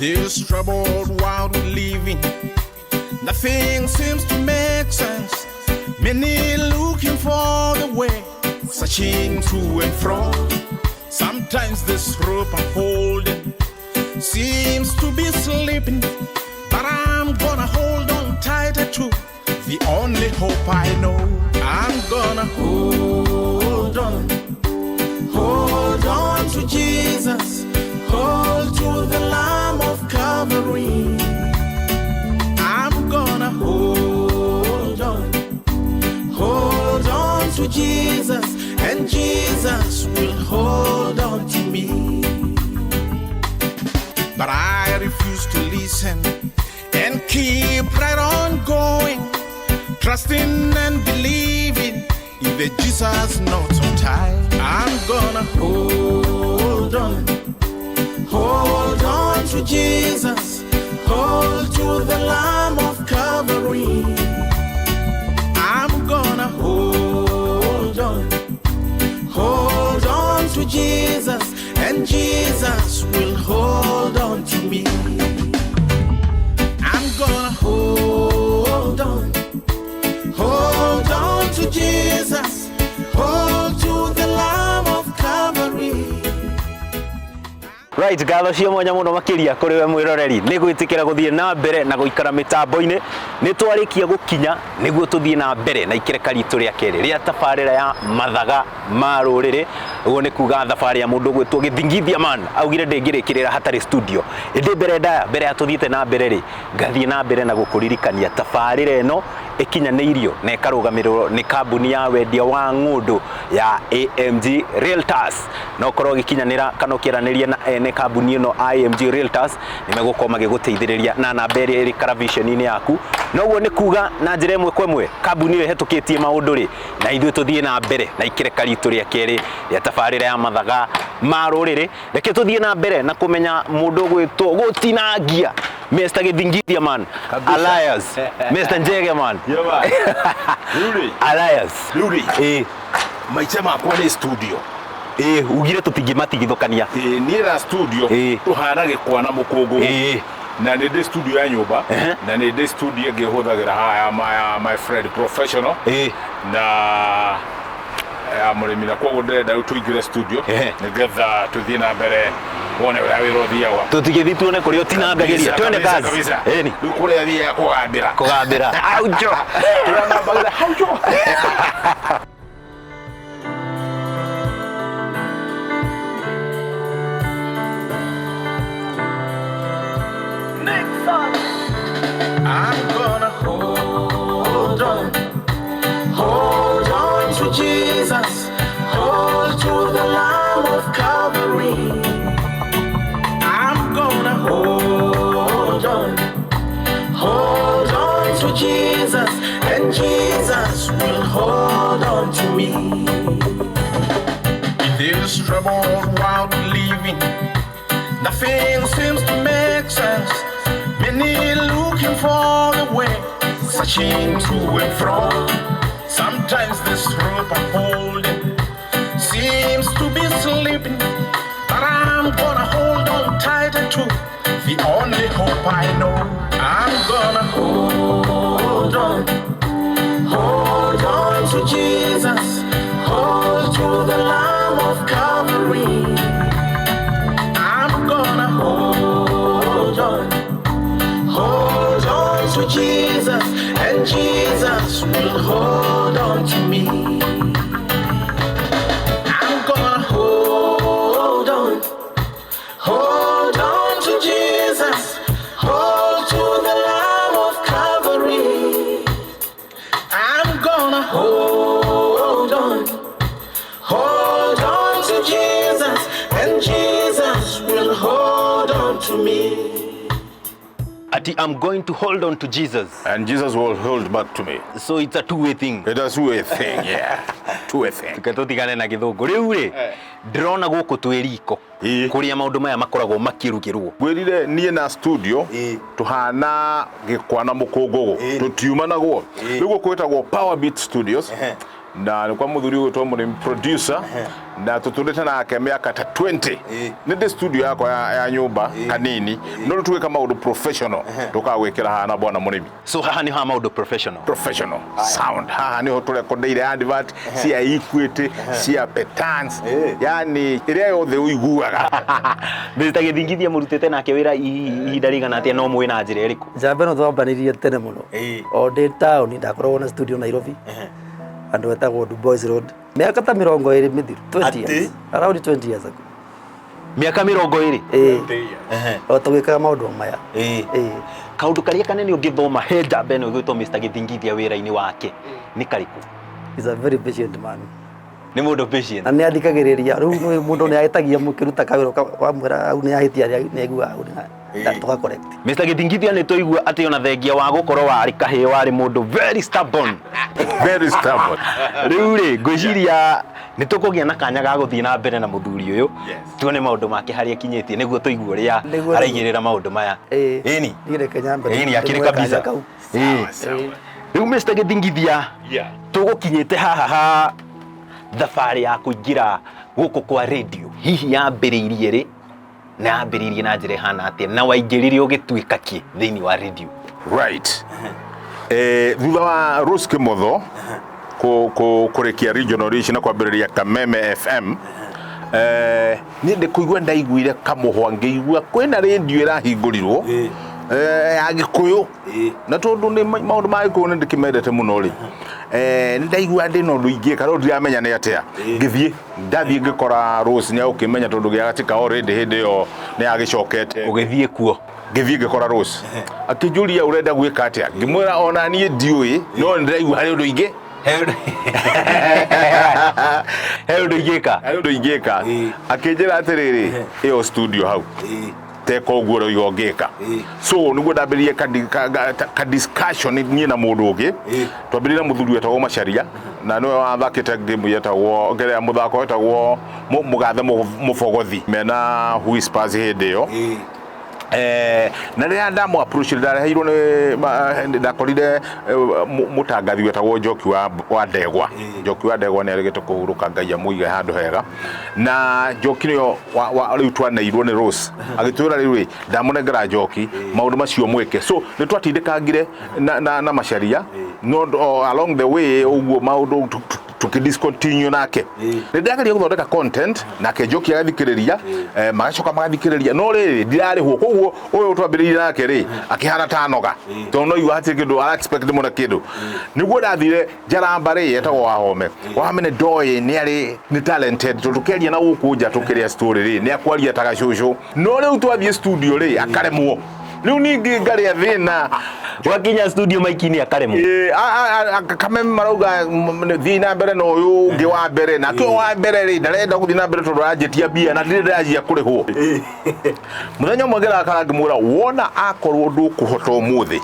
This troubled world we live in, nothing seems to make sense. Many looking for the way, searching to and fro. Sometimes this rope I'm holding seems to be slipping, but I'm gonna hold on tighter to the only hope I know. I'm gonna hold on. Hold on to Jesus, hold to the Lamb of Calvary. I'm gonna hold on to Jesus, and Jesus will hold on to me. But I refuse to listen and keep right on going, trusting and believing in the Jesus not on time. I'm gonna hold on to Jesus, hold to the Lamb of Calvary. I'm gonna hold on to Jesus, and Jesus will hold on to me. I'm gonna hold on to Jesus, hold to the Lamb of Calvary. Right, ngatho cia mwanya muno makiria kuri we mwiroreri ni gwitikira guthie na mbere na guikara mitambo-ini. Ni twarikia gukinya niguo tuthie na mbere na ikereka ritu ria keri ria tabarira ya mathaga ma ruriri. Uguo ni kuga thabari ya mundu gwitwo Githingithia man augire ndingirikirira hatari studio. Indi mbere ndaya mbere ya tuthiite na mbere ri ngathie na mbere na gukuririkania tabarira ino ikinyanĩirio na ĩkarũgamĩrĩrwo nĩ kambuni ya wendia wa ng'ũndũ ya AMG Realtors. No ũkorwo ũgĩkinyanĩra kana ũkĩaranĩria na ene kambuni ĩno AMG Realtors, nĩ megũkorwo magĩgũteithĩrĩria na namba ĩrĩa ĩrĩ karaviceni-inĩ yaku. Noguo nĩ kuga na njĩra ĩmwe kwa ĩmwe kambuni ĩyo ĩhetũkĩtie maũndũ rĩ, na ithuĩ tũthiĩ na mbere na ikereka ritũ rĩa kerĩ rĩa tabarĩra ya mathaga ma rũrĩrĩ. Reke tũthiĩ na mbere na kũmenya mũndũ ũgwĩtwo gũtinangia Mr. Githingithia man. Kabisa. Alias Mr. Njege man. Yeah, man. Rĩu rĩ. Alias. Rĩu rĩ. Ĩ. Maica makwa nĩ studio. Ĩ, ugire tũtingĩmatigithũkania. Ĩ, niĩ na studio Ĩ. tũhana gĩkwa na mũkũngũgũ. Ĩ. Na nĩ ndĩ studio ya nyũmba. Ehe. Na nĩ ndĩ studio ĩngĩ hũthagĩra haha ya my friend professional. Ĩ. Na ya mũrĩmi, na koguo ndĩrenda rĩu tũingĩre studio Ehe. nĩgetha tũthiĩ na mbere wone ũrĩa wĩra ũthiaga. Tũtigĩthiĩ tuone kũrĩa ũtinangagĩria. Twende Kabisa, kazi. kabisa. Ĩni. Rĩu kũrĩa thiaga kũgambĩra. Kũgambĩra. Aujo. Kũrĩa ngambagĩra, haujo. I'm gonna hold on, hold on to Jesus, hold to the Lamb of Calvary. I'm gonna hold on, hold on to Jesus, and Jesus will hold on to me. In this troubled world we live in, nothing seems to make sense. Many looking for the way, searching to and fro. Sometimes this rope I'm holding seems to be slipping, but I'm gonna hold on tighter to the only hope I know. I'm gonna hold on, hold on to Jesus, hold to the Lamb of Calvary. I'm gonna hold on, hold on to Jesus, and Jesus will hold on to me. I'm gonna hold on, hold on to Jesus, hold to the Lamb of Calvary. I'm gonna hold on, hold on to Jesus, and Jesus will hold on to me. Ati I'm going to hold on to Jesus. And Jesus will hold back to me. So it's a two-way thing. It is a two-way thing, yeah. Two-way thing. Reke tũtigane na gĩthũngũ. Rĩu rĩ, ndĩrona gũkũ twĩ riko. Ĩ. Kũrĩa maũndũ maya makoragwo makĩrugĩrwo. Ngwĩrire niĩ na studio Ĩ. tũhana gĩkwa na mũkũngũgũ. Ĩ. Tũtiumanagwo. Ĩ. Rĩu gũkũ gwĩtagwo Power Beat Studios. Ehe. Na nĩ kwa mũthuri ũgwĩtwo mũrĩmi producer, na tũtũrĩte nake mĩaka ta 20. Nĩ ndĩ studio yakwa ya nyũmba kanini, no rĩu tũgĩka maũndũ professional tũkaga gwĩkĩra haha na bwana mũrĩmi. So haha nĩ ha maũndũ professional. Professional sound. Haha niho tũrekondeire advert cia Equity, cia Petans, yani ĩrĩa yothe ũiguaga. Mr. Gĩthingithia, mũrutĩte nake wĩra ihinda rĩigana atĩa, no mwĩ na njĩra ĩrĩkũ? Njamba ĩno twambanĩrie tene mũno. O ndĩ taũni ndakoragwo na studio Nairobi, andũ etagwo Du Bois Road, mĩaka ta 20 mĩthiru, 20 years, around 20 years ago. Mĩaka 20? Ĩĩ, o tũgĩkaga maũndũ maya. Ĩĩ. Kaũndũ karĩa kanene ũngĩthoma he njamba ĩno ĩgwĩtwo Mr. Gĩthingithia wĩra-inĩ wake nĩ karĩkũ? He's a very patient man. Nĩ mũndũ patient. Na nĩ athikagĩrĩria. Rĩu nĩ mũndũ nĩ ahĩtagia mũkĩruta kawĩra, wamwĩra hau nĩ ahĩtia, nĩ aiguaga hau na tũga correct. Mr. Gĩthingithia, nĩ tũigua atĩ ona thengia wa gũkorwo warĩ kahĩĩ, warĩ mũndũ very stubborn. Very stubborn. Rĩu rĩ, ngwĩciria nĩ tũkũgĩa na kanya ga gũthiĩ na mbere na mũthuri ũyũ, tuone maũndũ make harĩa akinyĩtie, nĩguo tũigue ũrĩa araigĩrĩra maũndũ maya. Ĩĩ. Ĩni. Niĩ reke nyambe Ĩni, akĩrĩ ndĩmũhe kabisa. kanya kau. Ĩĩ. Rĩu Mr. Gĩthingithia, tũgũkinyĩte haha ha thabarĩ ya kũingĩra gũkũ kwa radio, hihi yambĩrĩirie rĩ, na yambĩrĩirie na njĩra ĩhana atĩa, na waingĩrire ũgĩtuĩka kĩ thĩinĩ wa radio? Right, thutha wa Rose Kimotho kũrĩkia regional ici na kwambĩrĩria Kameme FM, niĩ ndĩ kũigua ndaiguire kamũhwa ngĩigua kwĩna radio ĩrahingũrirwo ya Gĩkũyũ, na tondũ nĩ maũndũ ma Gĩkũyũ nĩ ndĩkĩmendete mũno rĩ, nĩ ndaigua ndĩ na ũndũ ingĩka, no ndiramenya nĩ atĩa. Ngĩthiĩ, ndathiĩ ngĩkora Rose nĩ agũkĩmenya, tondũ gĩagatika already hĩndĩ ĩyo nĩ yagĩcokete. Ũgĩthiĩ kuo? Ngĩthiĩ ngĩkora Rose, akĩnjũria, "Ũrenda gwĩka atĩa?" Ngĩmwĩra ona niĩ ndiũĩ, no nĩ ndĩraigua harĩ ũndũ ingĩ He ũndũ ingĩka. Harĩ ũndũ ingĩka. Akĩnjĩra atĩrĩrĩ, ĩyo studio hau teka ũguo ũroiga ũngĩka. So nĩguo ndambĩrĩrie ka discussion niĩ na mũndũ ũngĩ. Twambĩrĩrie na mũthuri wetagwo Macharia, na nĩwe wathakĩte game yetagwo kĩrĩa mũthako wetagwo Mũgathe Mũbogothi mena Whispers hĩndĩ ĩyo. Na rĩrĩa ndamũ approach, ndareheirwo nĩ ndakorire mũtangathi wetagwo Njoki wa Ndegwa. Njoki wa Ndegwa nĩ arĩgĩte kũhurũka, Ngai amũige handũ hega. Na Njoki nĩyo rĩu twaneirwo nĩ Rose, agĩtwĩra rĩu ĩ ndamũnengera Njoki maũndũ macio mwĩke. So nĩ twatindĩkangire na Macharia, no along the way ũguo maũndũ tũkĩdiscontinue nake. Nĩ ndĩrageria gũthondeka content nake Njoki agathikĩrĩria, magacoka magathikĩrĩria, no rĩrĩ ndirarĩhwo. Koguo ũyũ twambĩrĩirie nake rĩ akĩhana ta noga, tondũ no igua hatirĩ kĩndũ ara expect mũno. Kĩndũ nĩguo ndathire Njaramba rĩ, etagwo Wahome. Wahome nĩ ndoĩ nĩ arĩ nĩ talented, tondũ tũkĩaria na gũkũ nja tũkĩrĩa story rĩ, nĩ akwaria ta gacũcũ, no rĩu twathiĩ studio rĩ akaremwo. Rĩu ningĩ ngarĩa thĩna. Wakinya studio maiki-inĩ akaremwo. Ĩĩ, Kameme marauga thiĩ na mbere na ũyũ ũngĩ wa mbere, nake ũyũ wa mbere rĩ ndarenda gũthiĩ na mbere tondũ aranjĩtia mbia na ndirĩ ndĩranjia kũrĩhwo. Mũthenya ũmwe ngĩrakara ngĩmwĩra, "Wona akorwo ndũkũhota ũmũthĩ,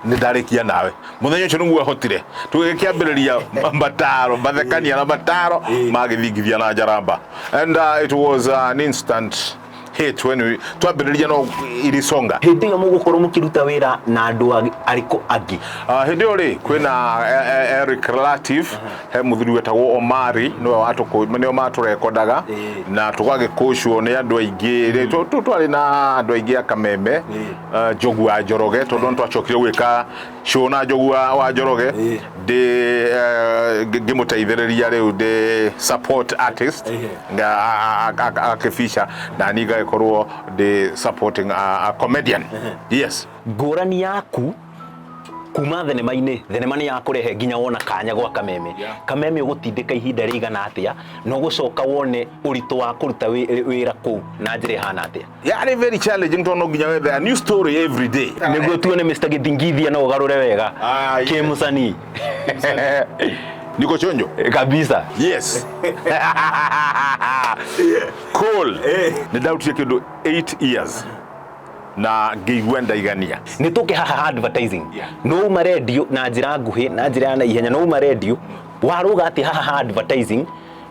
nĩ ndarĩkia nawe." Mũthenya ũcio nĩguo ahotire, tũgĩkĩambĩrĩria mataro mathekania na mataro magĩthingithia na Njaramba, and it was an instant hit when we twambĩrĩria, no irisonga. Hĩndĩ ĩyo mũgũkorwo mũkĩruta wĩra na andũ arĩkũ angĩ? Hĩndĩ ĩyo rĩ kwĩna Eric Relative, he mũthuri wetagwo Omari, nĩwe nĩo matũrekondaga na tũgagĩkũcwo nĩ andũ aingĩ. Rĩ, twarĩ na andũ aingĩ a Kameme, Njogu wa Njoroge, tondũ nĩ twacokire gwĩka show na Njogu wa Njoroge ndĩ ngĩmũteithĩrĩria, rĩu ndĩ support artist akĩbica na niĩ ngagĩkorwo ndĩ supporting a comedian, yes. Ngũrani yaku kuma thenema-inĩ, thenema nĩ yakũrehe nginya wona kanya gwa Kameme. Kameme ũgũtindĩka ihinda rĩigana atĩa, na ũgũcoka wone ũritũ wa kũruta wĩra kũu na njĩra ĩhana atĩa? Yarĩ very challenging, tondũ no nginya wethe a new story every day. Nĩguo tuone Mr. Gĩthingithia no ũgarũre wega. Ah, yes. Kĩmũcanii. Niko chonjo. Kabisa. Yes, cool. Nĩ ndarutire kĩndũ 8 years na ngĩigua ndaigania. Nĩ tũke haha advertising. No uma radio na njĩra nguhĩ, na njĩra ya naihenya, no uma radio warũga atĩ haha ha advertising,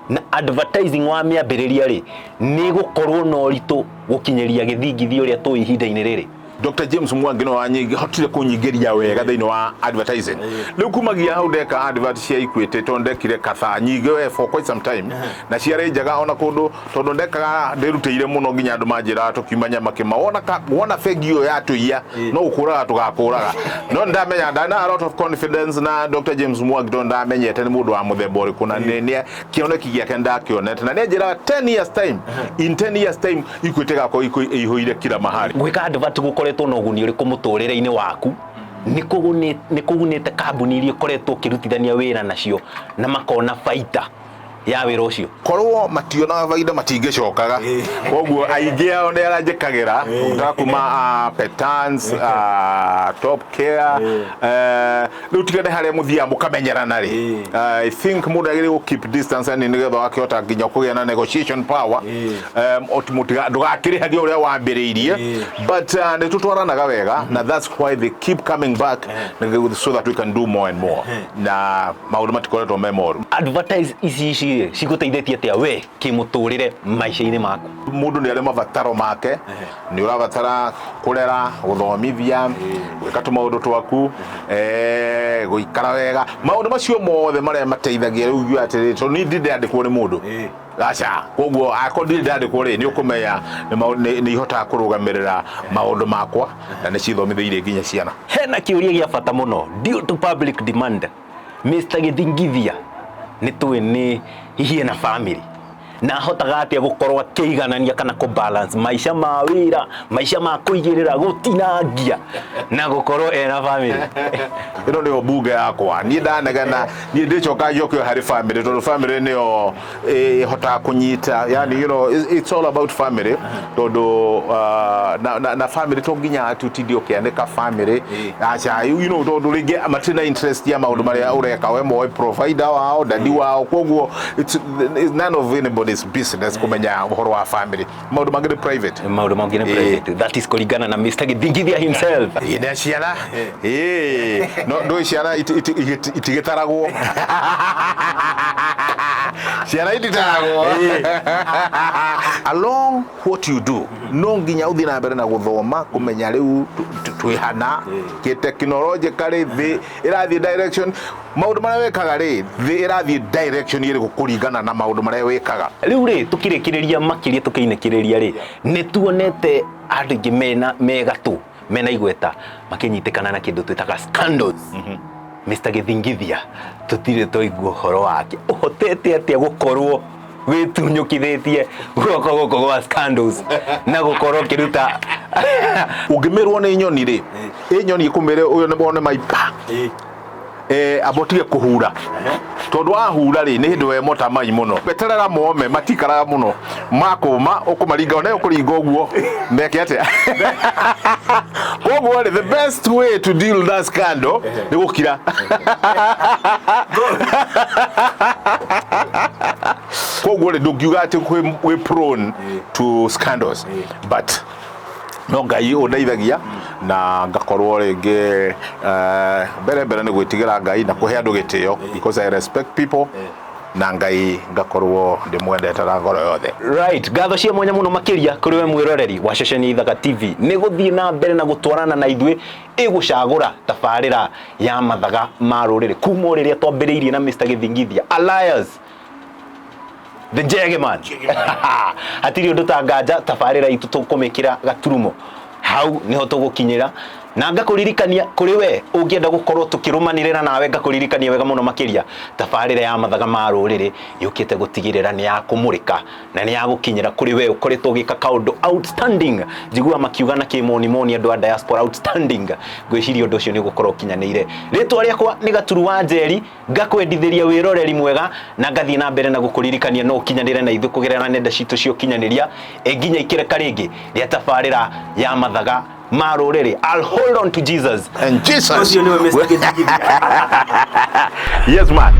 na advertising wa mĩambĩrĩria rĩ, nĩ gũkorwo na ũritũ gũkinyĩria gĩthingithia ũrĩa tũĩ ihinda-inĩ rĩrĩ? Dr James Mwangi no hotire kũnyingĩria wega thĩinĩ wa advertising. Rĩu kumagia hau ndeka advert cia Equity, tondũ ndekire katha nyingĩ we for quite some time, na ciarĩ njega ona kũndũ, tondũ ndekaga ndĩrutĩire mũno nginya andũ manjĩraga tũkiuma Nyamakĩma, wona wona bengi ĩyo yatũiya no gũkũraga tũgakũraga. No ndamenya ndana a lot of confidence na Dr James Mwangi, tondũ ndamenyete nĩ mũndũ wa mũthemba ũrĩkũ, na nĩ kĩoneki gĩake ndakĩonete, na nĩ anjĩraga 10 years time, in 10 years time Equity ĩgakorwo ĩihũire kila mahali. Gwĩka advert gũkoretwo na ũguni ũrĩkũ mũtũrĩre-inĩ waku? Nĩ kũgunĩte kambuni iria ũkoretwo ũkĩrutithania wĩra nacio na makona baita ya wĩra ũcio? Korwo mationaga baida matingĩcokaga, koguo aingĩ ao nĩ aranjĩkagĩra ta kuma Petans, Top Care. Rĩu tiga nĩ harĩa mũthiaga mũkamenyerana rĩ, I think mũndũ agĩrĩirwo gũ keep distance yani nĩgetha wakĩhota nginya kũgĩa na negotiation power. Ndũgakĩrĩhagia ũrĩa wambĩrĩirie, but nĩ tũtwaranaga wega na that's why they keep coming back so that we can do more and more, na maũndũ matikoretwo me moru. Advertise ici rĩ, cigũteithĩtie atĩa we kĩmũtũrĩre maica-inĩ maku? Mũndũ nĩ arĩ mabataro make, nĩ ũrabatara kũrera, gũthomithia, gwĩka tũmaũndũ twaku, gũikara wega, maũndũ macio mothe marĩa mateithagia. Rĩu uge atĩrĩ, tondũ niĩ ndirĩ ndandĩkwo nĩ mũndũ, aca. Koguo akorwo ndirĩ ndandĩkwo rĩ, nĩ ũkũmenya nĩ ihotaga kũrũgamĩrĩra maũndũ makwa na nĩ cithomithĩirie nginya ciana. Hena kĩũria gĩa bata mũno due to public demand. Mr Gĩthingithia nĩ tũĩ nĩ hihi ena family, na ahotaga atĩa gũkorwo akĩiganania kana kũ balance maica ma wĩra, maica ma kũigĩrĩra, gũtinangia na gũkorwo ena family? Ĩno nĩyo mbunge yakwa. Niĩ ndanegena, niĩ ndĩcoka njoke harĩ family, tondũ family nĩyo ĩhotaga kũnyita. Yani it's all about family, tondũ na family to nginya atĩ ũtinde ũkĩanĩka family, aca, tondũ rĩngĩ matirĩ na interest ya maũndũ marĩa ũreka. We moe provider wao, daddy wao, koguo it's none of anybody's business kũmenya ũhoro wa family. Maũndũ mangĩ nĩ private. Maũndũ mangĩ nĩ private, that is kũringana na Mr Gĩthingithia himself. Ĩĩ, na ciana, ĩĩ, no ndũĩ ciana itigĩtaragwo, ciana ititaragwo. Along what you do, no nginya ũthiĩ na mbere na gũthoma, kũmenya rĩu twĩ hana kĩ technologically, thĩ ĩrathiĩ direction, maũndũ marĩa wĩkaga rĩ, thĩ ĩrathiĩ direction ĩrĩkũ kũringana na maũndũ marĩa wĩkaga. Rĩu rĩ, tũkĩrĩkĩrĩria makĩria, tũkĩinĩkĩrĩria rĩ, nĩ tuonete andũ aingĩ mena megatũ, mena igweta, makĩnyitĩkana na kĩndũ twĩtaga scandals. Mr Gĩthingithia tũtirĩ twaigua ũhoro wake. Ũhotete atĩa gũkorwo wĩtunyũkithĩtie guoko gũkũ gwa scandals na gũkorwo ũkĩruta? Ũngĩmĩrwo nĩ nyoni rĩ, ĩ nyoni ĩkũmĩre ũyũ nĩ wone maipa, amba ũtige kũhura, tondũ wahura rĩ, nĩ hĩndĩ wemota mai mũno. Eterera mome, matikaraga mũno makũma, ũkũmaringa one ũkũringa ũguo meke atĩa. Koguo rĩ, the best way to deal with that scandal nĩ gũkira. Koguo rĩ, ndũngiuga atĩ wĩ prone to scandals, but no Ngai ũndeithagia na ngakorwo rĩngĩ, mbere mbere nĩ gwĩtigĩra Ngai na kũhe andũ gĩtĩo, because I respect people, na Ngai ngakorwo ndĩmwendete na ngoro yothe. Right, ngatho cia mwanya mũno makĩria kũrĩ we mwĩroreri wa ceceni Ithaka TV nĩ gũthiĩ na mbere na gũtwarana na ithuĩ ĩgũcagũra tabarĩra ya Mathaga ma Rũrĩrĩ kuma o rĩrĩa twambĩrĩirie na Mr Gĩthingithia Alias the Jegeman. Hatirĩ ũndũ ta nganja tabarĩra itũ tũkũmĩkĩra gaturumo hau niho tũgũkinyĩra, na ngakũririkania kũrĩ we ũngĩenda gũkorwo tũkĩrũmanĩrĩra nawe, ngakũririkania wega mũno makĩria tabarĩra ya Mathaga ma Rũrĩrĩ yũkĩte gũtigĩrĩra nĩ ya kũmũrĩka na nĩ ya gũkinyĩra kũrĩ we ũkoretwo ũgĩka kaũndũ outstanding. Njiguaga makiuga na kĩmonimoni andũ a diaspora outstanding. Ngwĩciria ũndũ ũcio nĩ ũgũkorwo ũkinyanĩire. Rĩtwa rĩakwa nĩ Gaturu wa Njeri, ngakwendithĩria wĩroreri mwega na ngathiĩ na mbere na gũkũririkania no ũkinyanĩre na ithuĩ kũgerera nenda citũ cia ũkinyanĩria. Ĩ nginya ikĩreka rĩngĩ rĩa tabarĩra ya Mathaga ma Rũrĩrĩ, I'll hold on to Jesus. And Jesus. Ũcio nĩwe Mr. Gĩthingithia. Yes man.